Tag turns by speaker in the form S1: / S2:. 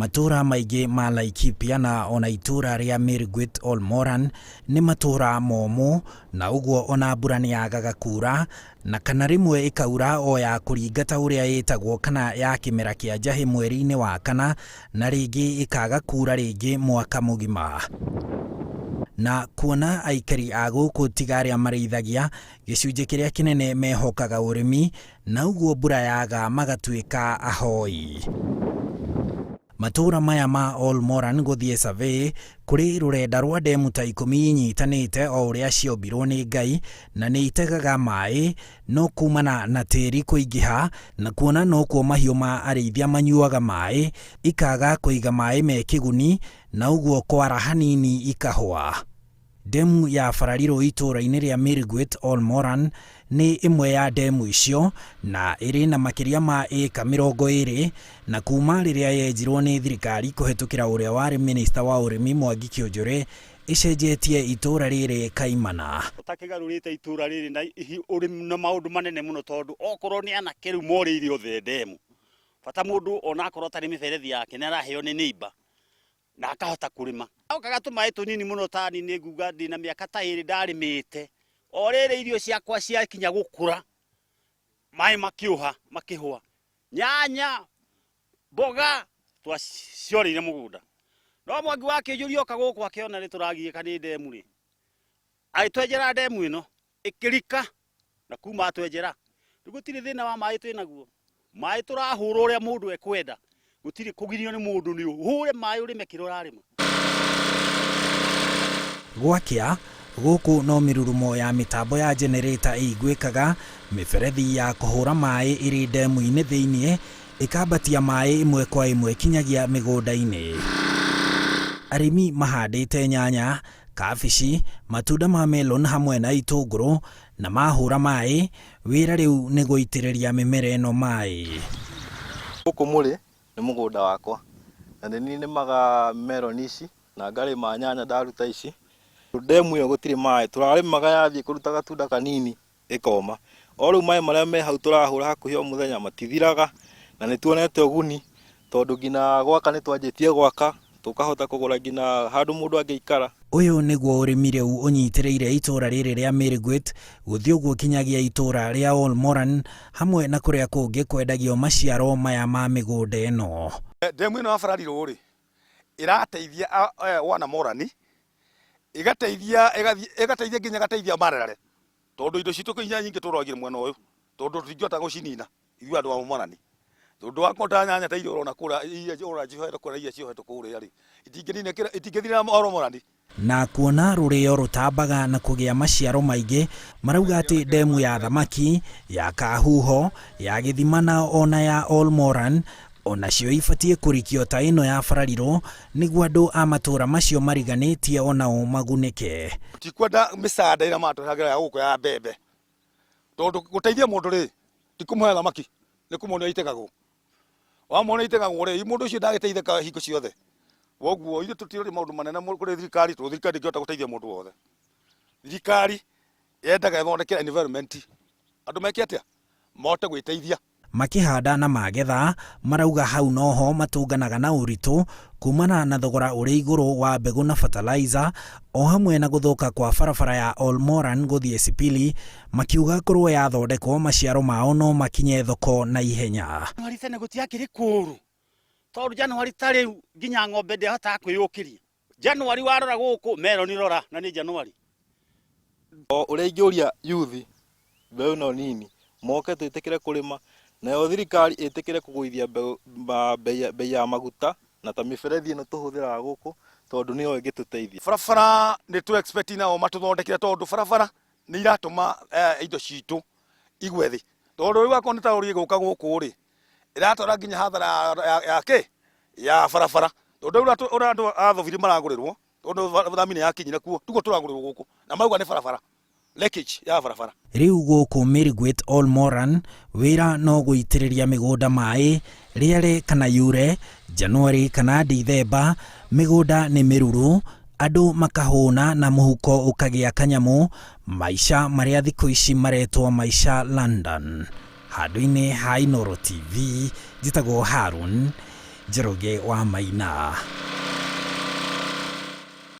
S1: Matũũra maingĩ ma Laikipia na ona itũũra rĩa Mirgwit Olmoran nĩ matũũra momũ na ũguo ona mbura nĩ yagaga kuura na kana rĩmwe ĩkaura o ya kũringa ta ũrĩa ĩtagwo kana ya kĩmera kĩa njahĩ mweri-inĩ wa kana na rĩngĩ ĩkaga kuura rĩngĩ mwaka mũgima. Na kuona aikari a gũkũ tiga arĩa marĩithagia, gĩcunjĩ kĩrĩa kĩnene mehokaga ũrĩmi na ũguo mbura yaga magatuĩka ahoi. Matũũra maya ma Olmoran gũthiĩ survey kũrĩ rũrenda rwa ndemu ta 10 inyitanĩte o ũrĩa ciombirwo nĩ Ngai na nĩ itegaga maĩ no kumana na tĩri kũingĩha na kuona nokuo mahiũ ma arĩithia manyuaga maĩ ikaga kũiga maĩ me kĩguni na ũguo kwara hanini ikahũa. Ndemu ya Bararirũ itũũra-inĩ rĩa Mirgwit Olmoran nĩ ĩmwe ya ndemu icio na ĩrĩ na makĩria ma ĩĩka 20 na kuma rĩrĩa yenjirwo nĩ thirikari kũhetũkĩra ũrĩa warĩ minista wa ũrĩmi Mwangi Kĩũnjũrĩ ĩcenjetie itũũra rĩrĩ kaimana.
S2: Ũtakĩgarũrĩte itũũra rĩrĩ na ũrĩmi na maũndũ manene mũno tondũ okorwo nĩ anake rĩu morĩire othe ndemu, bata mũndũ ona akorwo atarĩ mĩberethi yake nĩ araheo nĩ neighbor na akahota kũrĩma. Okaga tũmaĩ tũnini mũno tani nĩ nguga ndĩna mĩaka ta ĩrĩ ndarĩmĩte, o rĩrĩ irio ciakwa ciakinya gũkũra, maĩ makĩũha makĩhũa, nyanya, mboga twaciorĩire mũgũnda. No Mwangi wa Kĩnjũri oka gũkũ akĩona nĩ tũragiĩka nĩ ndemu rĩ, agĩtwenjera ndemu ĩno ĩkĩrika na kuma atwenjera rĩu gũtirĩ thĩna wa maĩ twĩ naguo. Maĩ tũrahũra ũrĩa mũndũ ekwenda, gũtirĩ kũgirio nĩ mũndũ, nĩ ũhũre maĩ ũrĩme kĩrĩa ũrarĩma.
S1: Gwakĩa, gũkũ no mĩrurumo ya mĩtambo ya jenerĩta ĩiguĩkaga, mĩberethi ya kũhũra maĩ ĩrĩ ndemu-inĩ thĩinĩ ĩkambatia maĩ ĩmwe kwa ĩmwe kinyagia mĩgũnda-inĩ. Arĩmi mahandĩte nyanya, kabici, matunda ma melon hamwe na itũngũrũ na mahũra maĩ, wĩra rĩu nĩ gũitĩrĩria mĩmera ĩno maĩ.
S3: Gũkũ mũrĩ nĩ mũgũnda wakwa na nĩ niĩ nĩmaga meroni ici na ngarĩma nyanya ndaruta ici. Ndemu ĩyo gũtirĩ maĩ, tũrarĩmaga yathiĩ kũruta gatunda kanini ĩkoma. O rĩu maĩ marĩa me hau tũrahũra hakuhĩ o mũthenya matithiraga na nĩ tuonete ũguni tondũ nginya gwaka nĩ twanjĩtie gwaka tũkahota kũgũra nginya handũ mũndũ angĩikara.
S1: Ũyũ nĩguo ũrĩmi rĩu ũnyitĩrĩire itũũra rĩrĩ rĩa Mirgwit gũthiĩ ũguo kinyagia itũũra rĩa Olmoran hamwe na kũrĩa kũngĩ kwendagio maciaro maya ma mĩgũnda ĩno.
S4: Ndemu ĩno ya Bararirũ rĩ, ĩrateithia wana Morani, ĩgateithia ĩgateithia nginya ĩgateithia Marerare, tondũ indo citũ nginya nyingĩ tũragire mwena ũyũ, tondũ tũtingĩhota gũcinina ithuĩ andũ a Morani. Tondũ wakorwo ta nyanya ta iria ũrona kũrĩa, iria ũrona ciohetwo kũrĩa na iria ciohetwo kũrĩa rĩ, itingĩthirĩra oro Morani.
S1: Na kuona rũrĩo rũtambaga na kũgĩa maciaro maingĩ, marauga atĩ ndemu ya thamaki, ya Kahuho, ya Gĩthima na ona ya Olmoran o nacio ibatiĩ kũrikio ta ĩno ya Bararirũ nĩguo andũ a matũũra macio mariganĩtie o nao magunĩke.
S4: Tũtikwenda mĩcanda ĩrĩa maratũhagĩra ya gũkũ ya mbembe, tondũ gũteithia mũndũ rĩ, ti kũmũhe thamaki, nĩ kũmuonia itegagwo. Wamuonia itegagwo rĩ, mũndũ ũcio ndagĩteithĩka hingo ciothe. Koguo ithuĩ tũtirĩ maũndũ manene kũrĩ thirikari, tondũ thirikari ndĩngĩhota gũteithia mũndũ wothe. Thirikari yendaga ĩthondeke environment, andũ meke atĩa? Mahote gwĩteithia.
S1: Makĩhanda na magetha, marauga hau noho matũnganaga na ũritũ kumana na thogora ũrĩ igũrũ wa mbegũ na fertilizer o hamwe na gũthũka kwa barabara ya Olmoran gũthiĩ Sipili, makiuga korwo yathondekwo maciaro mao no makinye thoko na ihenya.
S2: Januari tene gũtiakĩrĩ kũũru tondũ Januari ta rĩu nginya ng'ombe ndĩahotaga kwĩyũkĩria. Januari warora gũkũ meroni rora na nĩ Januari.
S3: O ũrĩa ingĩũria yuthi mbeũ ĩno nini moke twĩtĩkĩre kũrĩma nayo thirikari ĩtĩkĩre kũgũithia mbeũ bei ya maguta na ta mĩberethi ĩno tũhũthĩraga gũkũ tondũ nĩyo ĩngĩtũteithia.
S4: Barabara nĩ tũ expect nao matũthondekere tondũ barabara nĩ iratũma indo citũ igwe thĩ, tondũ rĩu akorwo nĩ ta rori ĩgũka gũkũ rĩ, ĩratwara nginya hathara ya kĩ ya barabara, tondũ rĩu ũrĩa andũ a Thobiri maragũrĩrwo tondũ thami nĩ yakinyire kuo, tiguo tũragũrĩrwo gũkũ na marauga nĩ barabara leakage ya barabara.
S1: Rĩu gũkũ Mirgwit Olmoran wĩra no gũitĩrĩria mĩgũnda maĩ, rĩare kana yure, Januarĩ kana Dithemba, mĩgũnda nĩ mĩruru, andũ makahũna na mũhuko ũkagĩa kanyamũ, maica marĩa thikũ ici maretwo maica London. Handũ-inĩ ha Inooro TV, njĩtagwo Harun. Njoroge wa Maina.